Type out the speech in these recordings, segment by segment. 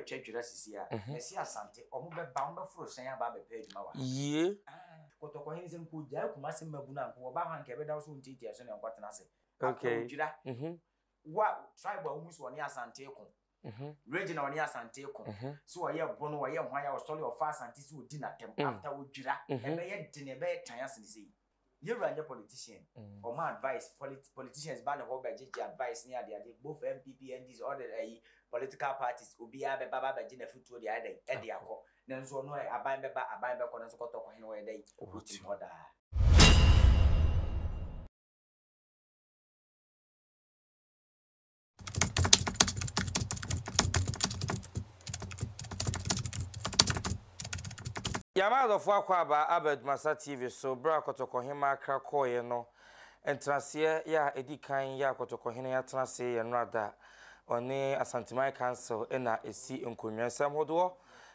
bɛtwa dwira sisi a, mɛsi Asante, ɔmo bɛba, ɔmo bɛforo hyɛn aba abɛpɛ adwuma wɔ ha. Yie. Kɔtɔkɔ hene sɛ nka ogyae Kumasi mmabunu a nka wɔba hɔ a nka ɛbɛda wo so ntiatia so na nkɔtena ase. After odwira, wo a tribe a wohu sɛ ɔne Asante ko, region a ɔne Asante ko, sɛ ɔyɛ bono, ɔyɛ hwan a ɔsɔre ɔfa Asante sɛ ɔdi n'atɛm, after odwira, ɛbɛyɛ den, ɛbɛyɛ tan asene sei. Yɛwura nyɛ politician, ɔma advice, politicians ba ne hɔ bɛgyegye advice ne adeade, both NPP, NDC, all the ayi, political parties, obiara bɛba ba bɛgye n'afutuo de ayɛ dɛn, ɛde akɔ. Nanso ɔno ɛ, aban bɛba, aban bɛkɔ, nanso kɔtɔkɔ hene ɔyɛ dɛn, ɔtim hɔ daa. Yɛama adɔfoɔ akwaaba aba Adwumasa TV so berɛ a Kɔtɔkɔhemmaa Accra kɔeɛ no. Ntenaseɛ yɛ a ɛdi kan yɛ a Kɔtɔkɔhene atena ase yɛ nnora da. Ɔne Asanteman Council na ɛsi nkonnwa. Nsɛm hodoɔ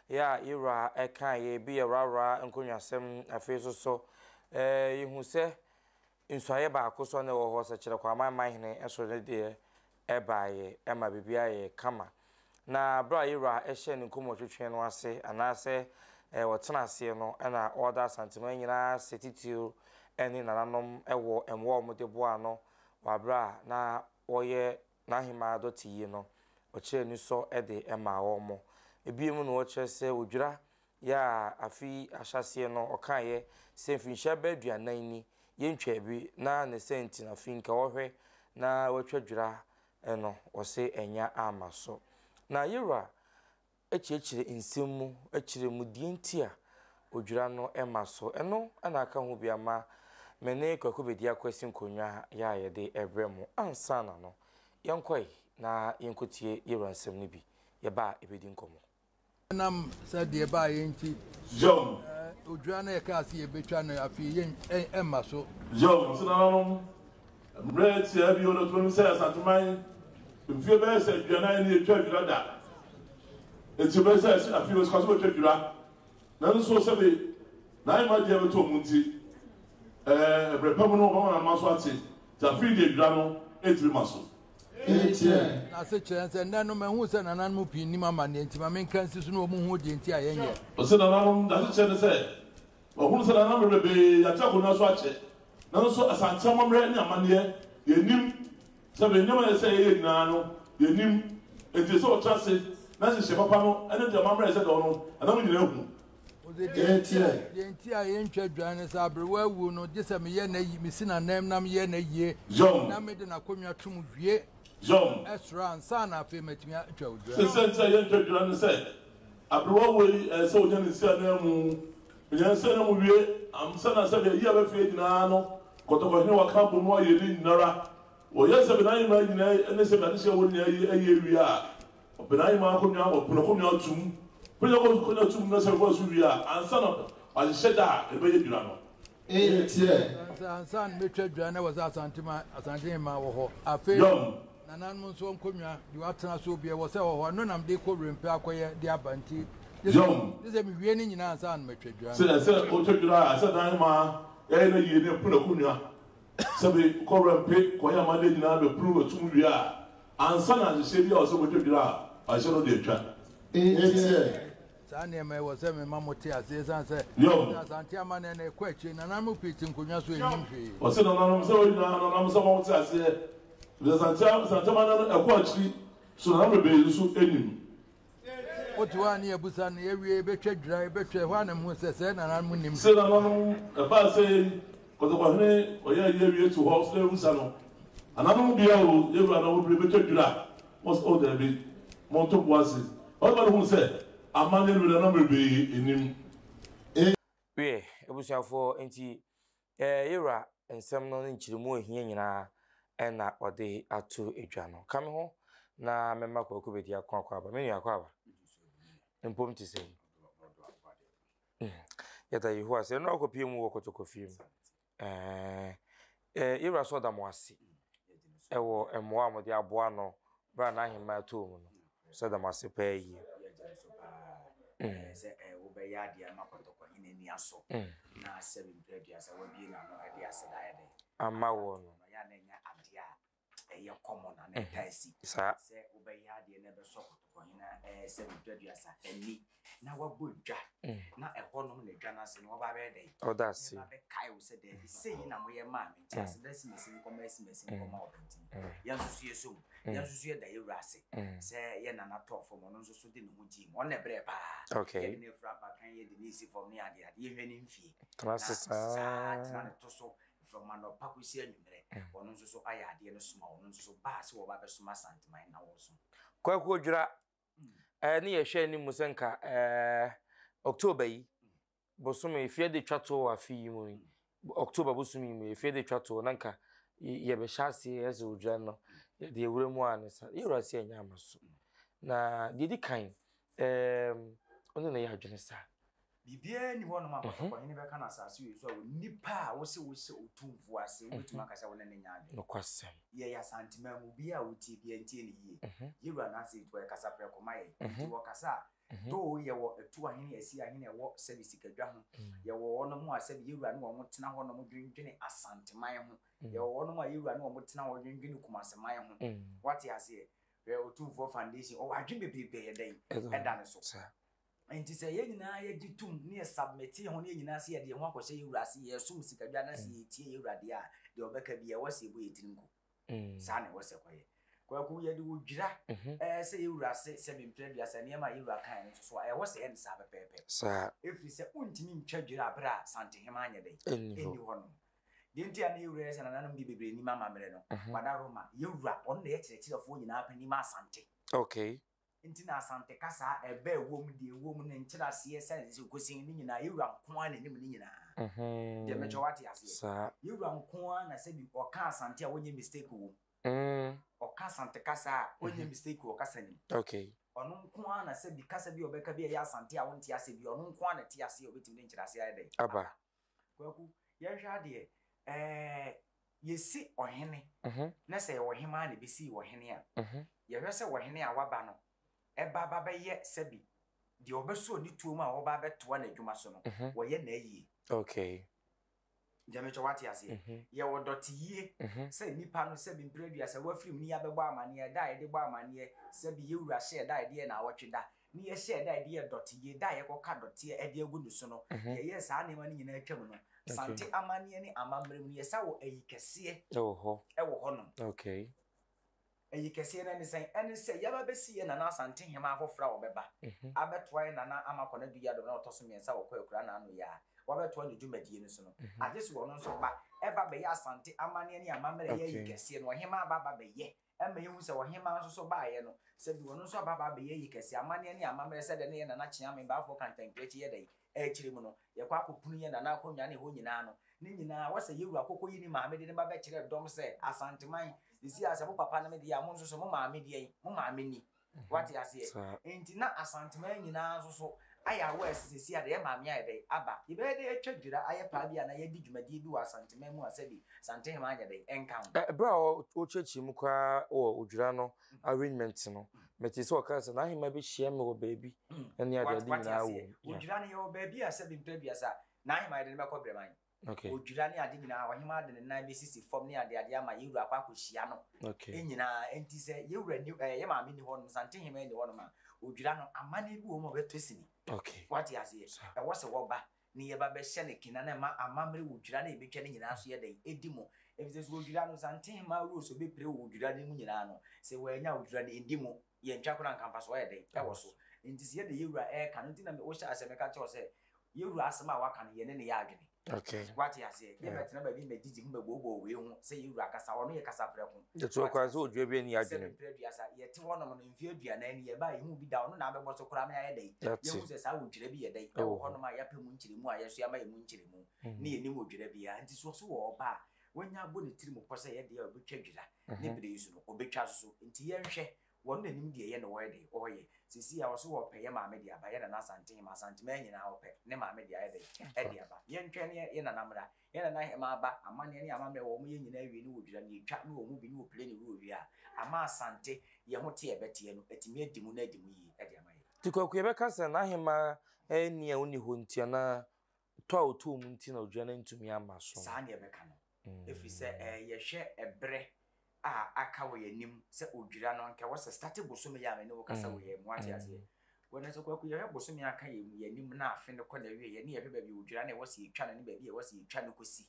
yɛ a yɛwura kaeɛ, ebi yɛ worawora nkonnwasɛm, afei nso so yɛhu sɛ Nsuaeɛ baako so a na ɛwɔ hɔ sɛ kyerɛ kwan man hene so no deɛ ɛbaeɛ ma biribiara yɛɛ kama. Na berɛ a Yewura hyɛɛ ne nkɔmmɔtwetwe no ase anaasɛ ɔtena aseɛ no na ɔreda Asanteman nyinaa ase titiriw ne nananom wɔ mmoa a wɔde boaa no wɔ berɛ a na wɔyɛ n'ahemaa dɔte yie no, ɔkyerɛɛ anisɔ de maa wɔn. Bio na ɔkyerɛ sɛ odwira yɛ a afe yi ahyɛaseɛ no ɔkaeɛ sɛ mfirinhyia bɛyɛ aduanan ni yɛntwaa bi na ne sɛ nti no afei nka ɔhwɛ na watwa dwira no ɔse ɛnya ama so. Na yɛwura kyerɛkyerɛ nsɛm mu kyerɛ mu deɛ nti a odwira no ma so. Ɛno na aka ho bi ama me ne Kwaku Bediako asi nkonnwa yɛ a yɛde rebrɛ mo. Ansa na no, yɛnkɔe na yɛnkɔtie yɛwura nsɛm no bi. Yɛba a yɛbɛdi nkɔmmɔ. Ɛnam sɛ deɛ ɛbaeɛ nti, odwira no yɛkaa sɛ yɛbɛtwa no afei yɛn ɛmma so. Yom, ɔse nananom, mmerɛ tiaa bi ɔdɔ tumi sɛ Asanteman mfie bɛyɛ sɛ aduanan ni yɛtwa dwira da. Enti bɛyɛ sɛ afei wɔsika so bɛtwa dwira. Nanso sɛbe n'ahemma deɛ bɛtɔ mu nti, ɛɛ ɛberɛ pa mu no ɔbɛma n'anoma so ate. Nti afei deɛ dwira no ɛntumi ma so. Etienne. N'asekyerɛ ne sɛ, Nnɛ no, mahu sɛ nananom pii nnim amanneɛ nti, ma menka nsi so na wɔnhu deɛ nti a yɛnyɛ. Ɔse nananom, n'asekyerɛ ne sɛ, wahunu sɛ nananom bebrebe yɛate akonnwa so akyɛ, nanso Asante amammerɛ ne amanneɛ yɛnnim, sɛbe nneɛma a ɛsɛ sɛ yɛyɛ nyinaa no yɛnnim, enti ɛsɛ sɛ wɔtra ase na nhyehyɛe papa no ne deɛ amammerɛ a ɛsɛ dɔɔ no ɛnam nyinaa hu. Ɔse deɛ deɛ nti a yɛntwa dwan ne sɛ aberewa awu no gye sɛ meyɛ n'ayi mesi n'anam na meyɛ n'ayie na mede n'akonnwa to mu wie ɛsoro ansa na afei matumi atwa odwan. Sɛ sɛ nti a yɛntwa dwan ne sɛ aberewa wei ɛyɛ sɛ ɔnya ne nsi ananmu ɔnya ne nsi ananmu wie ansa na sɛdeɛ ayi a bɛfeɛ nyinaa no kɔtɔkɔhene waka abom no ayɛ ne nyinara wɔyɛ sɛ benahema nyinaa ne sɛ adehyeɛ wɔ nyinaa yi ayie wie a Ɔpenahema akonnwa, wɔpene akonnwa atum, pene akonnwa atum na sɛ ɛbɔ so wie a, ansa na wɔahyehyɛ da a ɛbɛyɛ dwira no. Eeteɛ. Sɛ ansa na mɛtwa dwira na ɛwɔ sɛ Asantema, Asantehema wɔ hɔ. Afei Yɔm. nananom nso nkonnwa deɛ wɔatena so bi ɛwɔ sɛ ɛwɔ hɔ. Ɛno na mede kɔ Werempe akɔyɛ de aba nti gye sɛ Yɔm. gye sɛ mewie ne nyinaa ansa na matwa dwira Sɛ no. ɛsɛ ɔtwa dwira a, ɛsɛ Danhemaa yɛyɛ no yie na ɛpono akonnwa. Sɛ mekɔ Werempe kɔyɛ amanneɛ nyinaa mɛpono atum wie a, Ansa na nhyehyɛe bi a ɔsɛ wɔtwa dwira a wɔahyɛ no de atwa. Enti saa nneɛma yi wɔ sɛ mema mote ase esiane sɛ Yom. sɛ Asante amanneɛ no ɛkɔ akyire, nananom pii te nkonnwa so nnim hwee. Ɔse nananom sɛ wɔn nyinaa nananom sɛ wɔn te aseɛ efisɛ Asante Asante amanneɛ no ɛkɔ akyiri so nananom bebree nso nnim. Wote hɔ a ne yɛabusa no, yɛawie, yɛbɛtwa dwira, yɛbɛtwa, ɛhɔ a na mehu sɛ sɛɛ nananom nnim Se nananom, ɛbaa sɛ yei, Kɔtɔkɔhene ɔyɛ ayi awie to hɔ, sɛ yɛbusa no, Nananom bia o, yɛn wura na wɔbere bɛtwa dwira, wɔse o daabi, monto bo ase. Ɛhɔ na mehuu sɛ amanneɛ no bi nananom bebree nnim. Wiɛ, abusuafoɔ, enti Yɛn Wura nsɛm no ne nkyerɛmu a ɛhia nyinaa na ɔde ato dwa no. Ka me ho na mɛma Kwaku bɛdi ako akwaaba. Me nua akwaaba. Mpom te sɛ yi. Yɛda Yehowa sɛ ɛno akɔpie mu wɔ kɔtɔkɔfie mu. Ɛɛ Yɛwura so ɔda mo ase ɛwɔ mmoa a mode aboa no berɛ a n'ahemman tɔɔ mu no. Sɛ da mo ase paa yie. Yɛgye so paa sɛ wobɛyɛ adeɛ ama kɔtɔkɔhene ani asɔ na sɛ mprɛ aduasa wabie n'ano de aseda ayɛ dɛn ama wɔ no. Ɔyɛ a na ɛnyɛ adeɛ a ɛyɛ common anaa ɛtaa si. Saa. Sɛ wobɛyɛ adeɛ na ɛbɛsɔ kɔtɔkɔhene ɛɛ sɛ mprɛduasa ani na wabɔ dwa na ɛhɔnom na dwa no ase no wɔba bɛyɛ dɛn? Ɔda ase. Wɔba bɛkae wo sɛ daabi sei na moyɛ maa me nti aseda asimasi nkɔma asimasi nkɔma ɔbɛnten. Yɛn nso so yɛsɔ mu. Yɛn nso so yɛda yɛn wura ase sɛ yɛn nana tɔɔ fam ɔno nso so de ne ho gyee mu. Ɔno na ɛbrɛɛ paa. Okay. Yɛde no afura abakan yɛde no resi fam ne adeade yɛhwɛ ne mfie. Tena ase Na saa. saa tena ne to so from anɔpa kɔsi anwummerɛ. Ɔno nso so ayɛ adeɛ no soma ɔno nso so baa sɛ wɔba bɛsoma Asanteman na wɔresom. Kwaku Odwira, ɛɛ ne yɛhwɛ anim sɛ nka ɛɛ October yi bosome efie de twa toɔ wɔ afe yi mu yi October bosome yi mu efie de twa toɔ na nka yɛbɛhyɛ aseɛ ɛsɛ odwira no yɛde ewura mu a ne sa yɛwura ase ɛnyɛ ama so na deɛ di kan ɛɛm ɔne na yɛ adwene saa. Biribiara nni hɔnom a kɔtɔkɔhene bɛka no asase wei so a onipa a wose wohyɛ otumfoɔ ase wobɛtumi aka sɛ wo ne no nyɛ adwene. Nokwasɛm. Yɛyɛ Asanteman mu, obiara a wotie biara ntie no yie. Yɛwura Nase Itu ɔyɛ kasaprɛko ma yɛn. Nti wɔkasa a, though yɛwɔ Atuahene, Asiahene a ɛwɔ sɛbi sikadwa ho, yɛwɔ wɔnom a sɛbi yɛwura ne wɔn tena hɔnom dwendwene Asanteman ho, yɛwɔ wɔnom a yɛwura ne wɔn tena hɔ dwendwene Kumaseman ho. Woate aseɛ? Hwɛ Otumfoɔ Foundation, ɔwɔ adwene bebrebe a ɛyɛ dɛn? Ɛda ne so. Nti sɛ yɛn nyinaa yɛgye tom ne yɛ submit yɛn ho ne yɛn nyinaa sɛ yɛde yɛn ho akɔhyɛ yɛn wura ase, yɛresom sikadwa na sɛ yɛretie yɛn wura deɛ a, deɛ ɔbɛka biara ɛwɔ sɛ yɛbɔ yɛn tiri nko. Saa na ɛwɔ sɛ ɛkɔyɛ. Kwaku, yɛde wo dwira ɛɛ sɛ yɛn wura se sɛ mempere aduasa nneɛma a yɛn wura kaeɛ no nso so a, ɛwɔ sɛ yɛyɛ no saa pɛpɛɛpɛ. Saa. Ɛfiri sɛ wontumi ntwa dwira berɛ a Santehema anyɛ dɛn? Ɛnni hɔ. Ɛnni hɔ nom. Deɛ nti a na yɛn wura yɛ sɛ nananom deɛ bebree nnim amammerɛ no, Kwada Roma, yɛn wura, ɔno na ɛyɛ kyerɛkyerɛfoɔ nyinaa panin ma Asante. Okay. Nti na Asante kasa a ɛbɛ a ɛwɔ mu, deɛ ɛwɔ mu, ne nkyerɛaseɛ, sɛdeɛ ɛsɛ sɛ ɛkɔsi ne nyinaa, yɛwura nko ara na ɛnim ne nyinaa. Deɛ mekyɛ wate aseɛ. Saa. Yɛwura nko ara na sɛbi ɔka Asante a ɔnyɛ mistake wɔ mu. Ɔka Asante kasa a ɔnyɛ mistake wɔ kasa no mu. Okay. Ɔno nko ara na sɛbi kasa bi a ɔbɛka bi a ɛyɛ Asante a wonte aseɛ bi, ɔno nko ara na ɛte aseɛ a ɔbɛtumi de nkyerɛaseɛ ayɛ dɛn? Aba. Kwaku, yɛnhwɛ adeɛ, ɛɛ, yɛsi ɔhene, na sɛ ɛyɛ ɔhemaa na ɛbɛsii ɔhene a, yɛhwɛ sɛ ɔhene a waba no ɛba ba bɛyɛ sɛbi deɛ ɔbɛsɔ ne tuo mu a ɔba abɛtoa n'adwuma so no, wɔyɛ n'ayie. Okay. Deɛ mekyɛ wate aseɛ. Yɛwɔ dɔteyie sɛ nipa no sɛbi mprɛ aduasa wafiri mu ne yɛabɛbɔ amaneɛ, ɛda a yɛde bɔ amaneɛ, sɛbi yɛwura hyɛ ɛda a yɛde yɛ naawɔtwe da, ne yɛhyɛɛ da a yɛde yɛɛ dɔteyie, da a yɛkɔka dɔteɛ de agu ne so no, yɛyɛɛ saa nneɛma no nyinaa twam no, Sante amanneɛ ne amammerɛ mu no, yɛsa wɔ ayi kɛseɛ wɔ hɔ wɔ hɔnom. Okay. Ayi kɛseɛ no ɛne sɛn? Ɛne sɛ yɛba bɛsi yɛn Nana Asante Hemaa foforɔ a ɔbɛba abɛtoa yɛn Nana Ama Konadu Yiadom na ɔtɔ so mmiɛnsa a ɔkɔ Akura Naano yi a, wabɛtoa ne dwumadie no so no, agye sɛ ɔno nso ba ɛba bɛyɛ Asante amanneɛ ne amammerɛ a ɛyɛ ayi kɛseɛ no, ɔhemaa ba ba bɛyɛ Ɛma yehu sɛ ɔhemmaa nso so baeɛ no, sɛbi ɔno nso aba aba abɛyɛ ayi kɛseɛ, amanneɛ ne amammerɛ sɛdeɛ ne yɛn Nana Kyeame Baafoɔ Kantankrankyi yɛ dɛn ɛrekyerɛ mu no, yɛkɔ akɔpunu yɛn Nana akonnwa ne ɛhɔ nyinaa no, ne nyinaa wɔ sɛ Yɛwura Koko yi ne maame de ne ba bɛkyerɛ dɔm sɛ, Asanteman, seesei a sɛ mo papa ne me deɛ a, mo nso so mo maame deɛn, mo maame ni. Wate aseɛ? Enti na Asanteman nyinaa nso so ayɛ aware sɛ seesei a deɛ yɛn maame ayɛ dɛn? Aba. Yɛbɛyɛ dɛn atwa dwira ayɛ paa bi anaa yɛadi dwumadie bi wɔ Asanteman mu a sɛbi Santehema anyɛ dɛn? Ɛnka ho. Berɛ a ɔrekyerɛkyerɛ mu koraa wɔ odwira no arrangement no, metee sɛ ɔkaa sɛ n'ahemmaa bɛhyia me wɔ baabi ne adeade Wate nyinaa aseɛ? wɔ mu. Odwira no yɛwɔ baabi a sɛbi mpɛ aduasa n'ahemmaa yɛde no bɛkɔ Brɛman. Okay. Odwira ne ade nyinaa, ɔhemaa de ne nan bɛsisi fam ne adeade ama yɛn wura akɔ akɔhyia no Okay. nyinaa. Enti sɛ yɛn wura ni, ɛɛ, yɛn maame ni hɔnom, Santehemaa ni hɔnom a, odwira no, amanneɛ bi wɔ mu a ɔbɛtɔ sini. Okay. Wate aseɛ? Sa. Ɛwɔ sɛ wɔba ne yɛba bɛhyɛ no kena na ɛma amammerɛ wɔ odwira no a yɛbɛtwa no nyinaa nso yɛ dɛn? Ɛdi mu. Ɛfiri sɛ sɛ odwira no, Santehemaa rules a ɔbɛpire wɔ odwira no mu nyinaa no, sɛ wannya a, odwira no ɛndi mu. Yɛntwa koraa nka mfasoɔ ayɛ dɛn? Ɛwɔ so. Enti sɛ yɛde yɛn wura ɛreka no, nti na me, wohyɛ aseɛ meka kyerɛ wo sɛ, Yɛn wura asɛm a waka no, yɛne no yɛ adwene. Okay. Wate aseɛ? Yɛ bɛtena baabi mɛgyigye ho mɛbooboo wei ho sɛ yɛn wura kasa, ɔno yɛ kasa prɛko. Yɛte hɔ koraa sɛ odua bi ani adwene. Sɛ mprɛ aduasa, yɛte hɔnom no mfeɛ aduanan ni, yɛbaa yɛhuu bi da, ɔno na abɛbɔ so koraa ma yɛayɛ dɛn? Yɛahu sɛ saa odwira bi yɛ dɛn? Ɛwɔ hɔnom a yɛapɛ mu nkyerɛmu a yɛn nso yɛama yɛn mu nkyerɛmu, ne yɛnim odwira biara. Nti so ɔso wɔ ɔba a, wanya abɔ ne tirim pɔ sɛ ɛyɛ deɛ a ɔbɛtwa dwira, ne berɛ yi so no, ɔbɛtwa nso so. Nti yɛnhwɛ Wɔn na nim deɛ ɛyɛ na wɔyɛ dɛn wɔyɛ. Seesei a wɔse wɔpɛ yɛ maame de aba, yɛ nana Asantehema, Asanteman nyinaa wɔpɛ ne maame de ayɛ dɛn ɛde aba. Yɛntwɛn ne yɛ nana mmra. Yɛ nana Hemaa aba, amanneɛ ne amammerɛ wɔn yɛ nyinaa wie ne wɔdwira ne yɛtwa ne wɔn mu bi ne wɔpire ne wura wie a, ama Asante yɛ ho te a ɛbɛteɛ no atumi adi mu na adi mu yie de ama yɛn. Nti Kwaku yɛbɛka sɛ n'ahemaa nni a ɔnni hɔ nti anaa tɔ a ɔtɔɔ mu nti na odwira no antumi amma so? Saa na yɛbɛka no. Ɛfiri sɛ yɛhwɛ ɛberɛ. a aka wɔ yɛn anim sɛ odwira no anka ɛwɔ sɛ starte bosome yi a me ne wo kasa wɔ yɛn mu wate aseɛ wɔ ne sɛ Kwaku yɛhwɛ bosome a aka yɛn mu yɛn anim na afe no kɔ na awie yɛne yɛhwɛ baabi odwira no ɛwɔ sɛ yɛtwa no ne baabi a ɛwɔ sɛ yɛtwa no kɔsi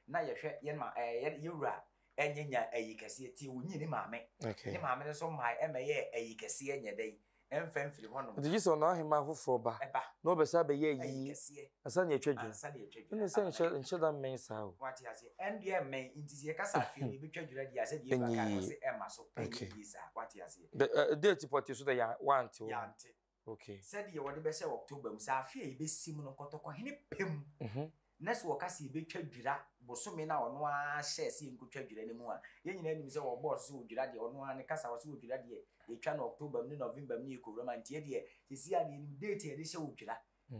na yɛhwɛ yɛn ma ɛɛ yɛn yɛwura ɛnyɛ nya ayi kɛseɛ tie wonyi ne maame ne maame no nso mmae ɛmɛyɛ ayi kɛseɛ nyɛ dɛ ɛmfa mfiri hɔnom. Nti gye sɛ ɔno ahemmaa foforɔ ba Ɛba. na ɔbɛsan abɛyɛ Ayi ayi kɛseɛ. ansa na yɛatwa dwa. Ansa na yɛatwa dwa Ɛnne sɛ ama no nhyɛ ayɛ. nhyɛ da mmɛn saa o. Wate aseɛ? Ɛndeɛ ɛmmɛn. Nti sɛ yɛka sɛ afei no yɛbɛtwa dwira deɛ a, sɛdeɛ Eva Ɛnyɛ kae no, yie. ɔse ɛmma so. Ɛnyɛ Okay. yie saa. Wate aseɛ? The, uh, date pɔtee so dɛ yɛ wante wɔ. Yɛante. Okay. Sɛdeɛ wɔde bɛhyɛ October mu, sɛ afe a yɛbɛsi mu no, Nkɔtɔkɔhene pɛ mu na sɛ wɔka sɛ yɛbɛtwa dwira bosome no a ɔno ara hyɛɛ sɛ yɛnkɔtwa dwira no mu a, yɛn nyinaa nim sɛ wɔbɔɔ so sɛ wɔdwira deɛ, ɔno ara ne kasa, ɔse wɔdwira deɛ, yɛtwa no October mu ne November mu ne yɛkɔwura mu a, nti yɛdeɛ seesei ara deɛ yɛnim date a yɛde hyɛ wɔdwira.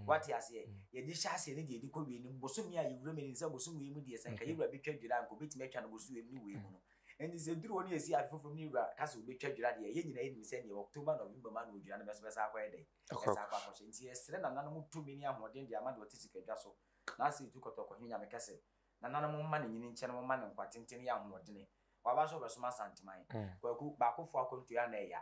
Wate aseɛ? Yɛde hyɛ aseɛ ne deɛ yɛde kɔ wie no, bosome a yɛwura mu, yɛnim sɛ bosome wei mu deɛ sɛ nka yɛwura bɛtwa dwira a, nka ɔbɛtumi atwa no bosome wei mu ne wei mu no. Nti sɛ ɛduru hɔ ne yɛsi afe foforɔ mu ne yɛwura ka sɛ ɔbɛtwa dwira deɛ, yɛn nyinaa yɛnim sɛ neɛ October, November mu a na ɔdwira no bɛso bɛsan akɔyɛ dɛn? Ɛsan akɔ akɔhyɛ. Nti yɛsrɛ nananom tumi ne ahoɔden de ama deɛ ɔte sikadwa so na asɛ etu kɔtɔkɔ hene Nyame kɛse. Nananom momma no nyini nkyɛ no momma no nkwa tenten ne ahoɔdene. Waba sɛ ɔbɛsom Asanteman. Kwaku, baakofoɔ akwantuo a na ɛya.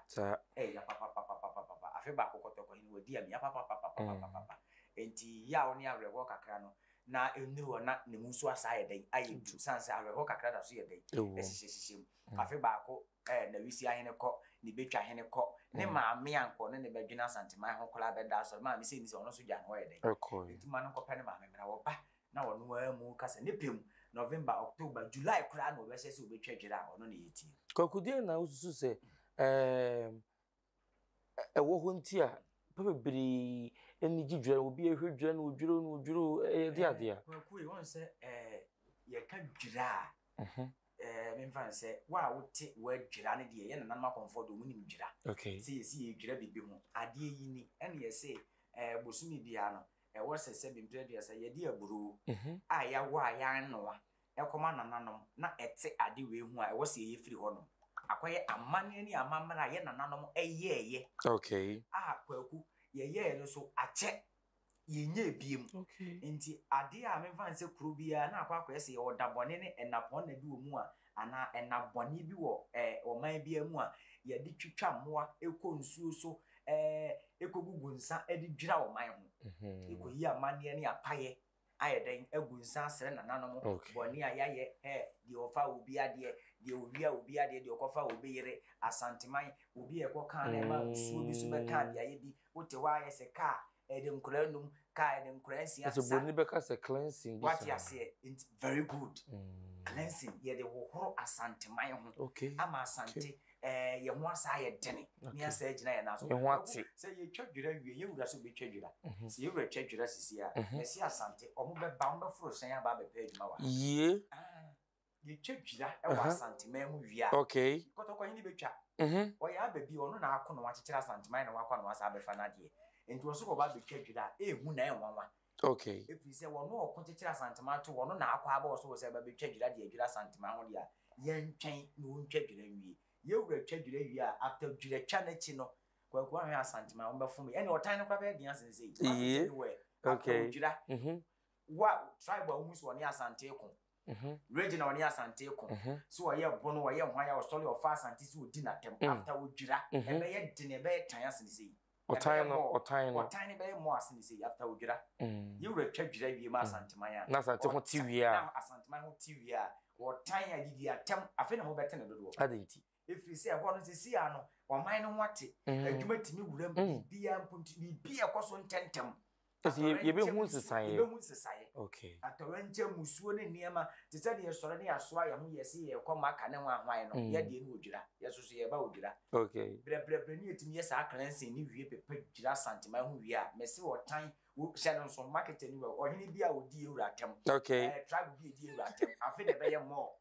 Ɛya papapapapapapa. Afe baako kɔtɔkɔ hene wadi amia papapapapapapa. Nti yaw ne awerɛhoɔ kakra no na ɛnnuru hɔ na ne mu nso asa ayɛ dɛn? Ayɛ du. Sane sɛ awerɛhoɔ kakra da so yɛ dɛn? Ɛhyehyɛhyehyɛ mu. Afe baako Eh, na wisi ahene kɔ, ne betwa hene kɔ, ne maame a nka ɔne ne bɛdwene Asanteman ho koraa bɛda asɔre. Maame sei ne sɛ ɔno nso gyaa no hɔ yɛ dɛn? Ɛkɔe. Nti ma no nkɔpɛ ne maame mmra. Wɔba na ɔno ara mu ka sɛ ne pɛ mu, November, October, July koraa na ɔbɛhyɛ sɛ ɔbɛtwa dwira a ɔno na yɛtie. Kwaku deɛn na wosusu sɛ ɛɛm ɛwɔ hɔ nti a nnipa bebree ani gye dwira obi ɛhwɛ dwira na odwira na odwira o ɛyɛ de adeɛ a. Kwaku yi wɔn sɛ ɛɛ yɛka dwira a ɛɛ memfa no sɛ wo a wote wɔadwira no deɛ yɛ nananom akɔmfoɔ deɛ wɔn nim dwira. Okay. Sɛ yɛsi yɛdwira biribi ho adeɛ yi ni ɛna yɛse ɛɛ bosome biara no ɛwɔ sɛ sɛ bimpire aduasa yɛde aburoo a yɛawɔ a yɛanoa kɔma nananom na ɛte ade wei ho a, ɛwɔ sɛ yɛyɛ firi hɔnom. Akɔyɛ amanneɛ ne amammerɛ a yɛ nananom yɛeɛ. Okay. A Kwaku, yɛyɛeɛ no nso akyɛ, yɛnyɛɛ biem. Okay. Nti adeɛ a memfa nsɛ kuro biara na akɔ akɔyɛ sɛ yɛwɔ da bɔne ne nnapɔnna bi wɔ mu a, anaa ɛna bɔne bi wɔ eh, ɔman biara mu a, yɛde twitwa mmoa kɔ nsuo so eh, kɔgugu nsa de dwira ɔman ho. Yɛkɔyi amanneɛ ne apayɛ ayɛ dɛn agu nsa asrɛ nananom bɔne a yɛayɛ ɛ deɛ ɔfa obi adeɛ deɛ owia obi adeɛ deɛ ɔkɔfa obi yere asanteman obi a ɛkɔ kaa na ɛma nsuo bi so bɛka beaeɛ bi wote hɔ ayɛ sɛ kaa ɛde nkora num kaa ɛde nkora nsia sɛ buroni bɛka sɛ cleansing bi wate aseɛ nti very good mm. cleansing yɛde hohoro asanteman ho okay. ama asante okay. Ɛɛ, yɛn ho asa ayɛ dene ne asa agyina yɛn nan so. Yɛn ho ate. Sɛ yɛtwa dwira wie, yɛn wura sɛ obɛtwa dwira. Sɛ yɛn wura twa dwira sisi a, mɛsi Asante, wɔn bɛba, wɔn bɛforo hyɛn aba abɛpɛ adwuma wɔ ha. Yie. Ah, yɛtwa dwira wɔ Asanteman mu wie a. Okay. Kɔtɔkɔhene bɛtwa. Ɔyɛ aba bi, ɔno na ako na wakyekyere Asanteman na wakɔ na wasa abɛfa n'adeɛ. Nti ɔso kɔba abɛtwa dwira a, ɛɛhu na ɛnwanwa. Okay. Ɛfiri sɛ wɔn a ɔko kyekyere Asanteman to wɔn na akɔ aba wɔ so wɔ sɛ ɛba bɛtwa dwira deɛ adwira Asanteman ho deɛ a, yɛntwɛn na wɔntwa dwira nwie. Yɛn wura twa dwira wie a, after dwira twa no akyi no, Kwaku ahwɛ Asanteman wɔn bɛfom yɛ. Ɛnna ɔtan no koraa bɛyɛ den asen sei. Yie. After Okay. odwira, wo a tribe a wohu sɛ ɔne Asante ko, region a ɔne Asante ko, sɛ ɔyɛ bono, ɔyɛ hwan a ɔsɔre ɔfa Asante sɛ ɔdi n'atɛm, after odwira, ɛbɛyɛ den, ɛbɛyɛ tan asen sei. Ɔtan no, ɔtan no. Ɔtan no bɛyɛ more asen sei after odwira. Yɛn wura twa dwira wie ma Asanteman a. Na Asante ho te wie a. Na Asanteman ho te wie a, ɔtan adidi atɛm, afei na mobɛte ne dodoɔ. Adɛn nti? Ɛfiri sɛ ɛhɔ no seesei ara no, ɔman no ho ate, adwuma tumi wura mu, biribiara mpuntu, biribiara ɛkɔ so ntɛmntɛm. Ɛsɛ yɛbɛhu nsesaeɛ. Yɛbɛhu nsesaeɛ. Okay. Atɔwrɛnkyɛm, musuo ne nneɛma te sɛ deɛ yɛsɔre ne yɛasoa yɛn ho yɛse yɛrekɔ Maka ne hwan hwan no, yɛ deɛ ne odwira. Yɛso so yɛreba odwira. Okay. Brɛbrɛbrɛ ne yɛtumi yɛ saa cleansing ne wie pepa dwira Asanteman ho wie a, mese ɔtan, wo hyɛ no nso, market ani wɔ ɔhene bi a ɔdi yɛ wura atɛm. Okay. Eh, tribe bi a ɛdi yɛ wura atɛm. Afe na ɛbɛyɛ more.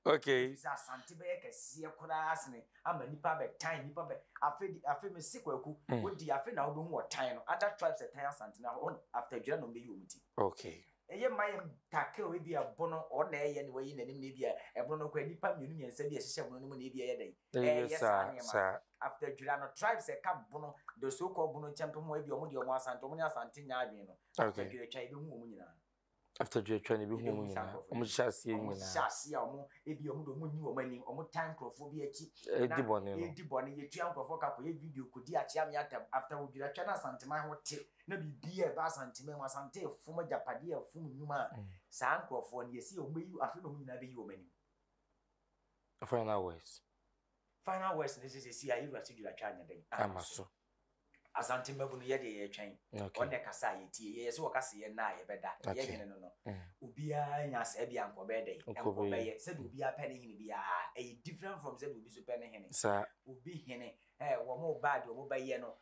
Okay. Ɛfiri sɛ Asante bɛyɛ kɛseɛ koraa sene ama nipa abɛtan nipa bɛ afe de afe mese Kwaku wodi afe na wobɛhu ɔtan no other tribes ɛtan Asante na wɔn after dwira na wɔbɛyi wɔn ti. Okay. Ɛyɛ mma yɛn tackle ebi ɛbo no ɔno na ɛyɛ na wayi n'anim na ebi ɛbono no koraa nipa mmienu mmiɛnsa bi ɛhyehyɛ ɛbono no mu na ebi ɛyɛ dɛn ɛyɛ saa nneɛma after dwira no tribes ɛka bono the so called bono nkyɛn ho ebi wɔn deɛ wɔn Asante wɔn ne Asante nyɛ adwene no after dwira twa ebi hu wɔn nyinaa. After dwatwa no ebi hu wɔn nyinaa. Wɔn hyehyɛ aseɛ nyinaa. Wɔn hyehyɛ aseɛ a wɔn ebi wɔn de wɔn nyi wɔn anim, wɔn tan nkurɔfoɔ bi akyi. Edi bɔne no. Edi bɔne, yɛtua nkurɔfoɔ ka kɔyɛ video kɔdi akyeame atam. After odwiratwa no Asanteman ho te na biribi a ɛba Asanteman mu, Asante efom agyapadeɛ efom nnwuma a, mm. saa nkurɔfoɔ no yɛsi wɔn bɛyi afei na wɔn nyinaa bɛyi wɔn anim. Final words. Final words ne sɛ sɛsi a yɛwura sɛ dwiratwa anyɛ dɛn ama so. Asante mmabunu yɛ deɛ yɛtwɛn. Wɔn na ɛkasa a yɛtie. Yɛyɛ sɛ wɔka sɛ yɛn nna a yɛbɛda. Yɛ hene no no. Obiara nya saa bi a nka ɔbɛyɛ dɛn? Nka ɔbɛyɛ. Sɛdeɛ obiara pɛ ne hene biara, ɛyɛ different from sɛdeɛ obi nso pɛ ne hene. Obi hene, ɛɛ wɔn ba a deɛ wɔn bɛyɛ no,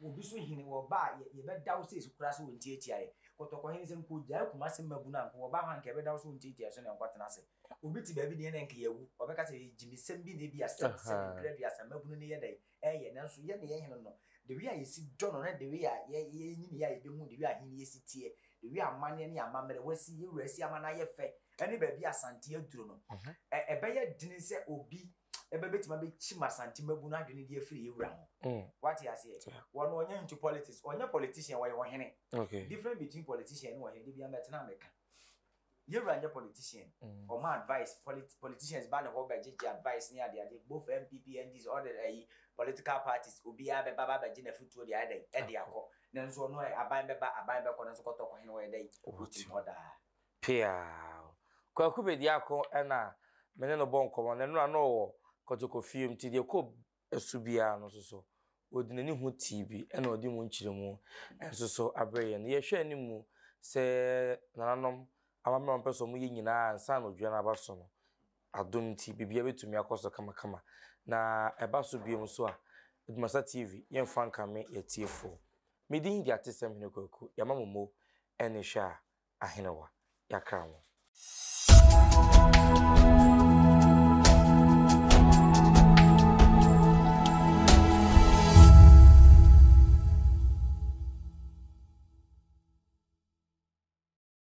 obi nso hene wɔba a yɛbɛda wo sɛ koraa sɛ wɔntiatia yɛ. Kɔtɔkɔ hene sɛ nka ɔgyae Kumasi mmabunu a nka wɔba hɔ a nka yɛbɛda wo sɛ wɔntiatia so na nkɔtena ase. Obi te baabi deɛ na nka yɛawu. Ɔbɛka sɛ ɛyɛ gyimisɛm bi na ebi asɛm sɛbe mprɛ aduasa mmabunu no yɛ dɛn? ɛyɛ nanso yɛn ne yɛn hene no the way a yɛsi dɔ no ne the way a yɛnyini yɛ a yɛbɛhu the way ahenni si teɛ, the way amanneɛ ne amammerɛ wasi yɛ wura si ama no ayɛ fɛ ɛne baabi Asante aduro no mhm. ɛbɛyɛ dene sɛ obi ɛbɛbɛtumi abɛkyim Asante mabu no adwene de afiri yɛ wura ho mm. wate aseɛ wɔn ɔnyɛ into politics, ɔnyɛ politician, wɔyɛ ɔhene. Different between politician ne ɔhene de bi amɛtena amɛka. Yewura nyɛ politician, ɔma advice, politicians ba ne hɔ bɛgyegye advice ne ade ade, both NPP, NDC, all the ayi political parties, obiara bɛba ba bɛgye n'afutuo de ayɛ dɛn, ɛde akɔ. Nanso ɔno ɛ, aban bɛba, aban bɛkɔ, nanso kɔtɔkɔ hene ɔyɛ dɛn, ɔtim hɔ daa. Peaw. Kwaku Bediako na me ne no bɔ nkɔmmɔ, na nnora na ɔwɔ Kɔtɔkɔ fie mu, nti deɛ ɛkɔ so biara no nso so, ɔde n'ani ho tii bi na ɔde mu nkyerɛmu nso so abrɛ yɛn. Yɛhwɛ anim sɛ nananom amammerɛ a wɔpɛ sɛ wɔyɛ nyinaa ansa na odwira no aba so no, adom nti biribiara bɛtumi akɔ so kamakama. Na ɛba so bio nso a, Adwumasa TV, yɛmfa nkame yɛatiefoɔ. Me din de Atesɛm Hene Kwaku, yɛama mo mo ne hwɛ a ahenewa, yɛakra mo.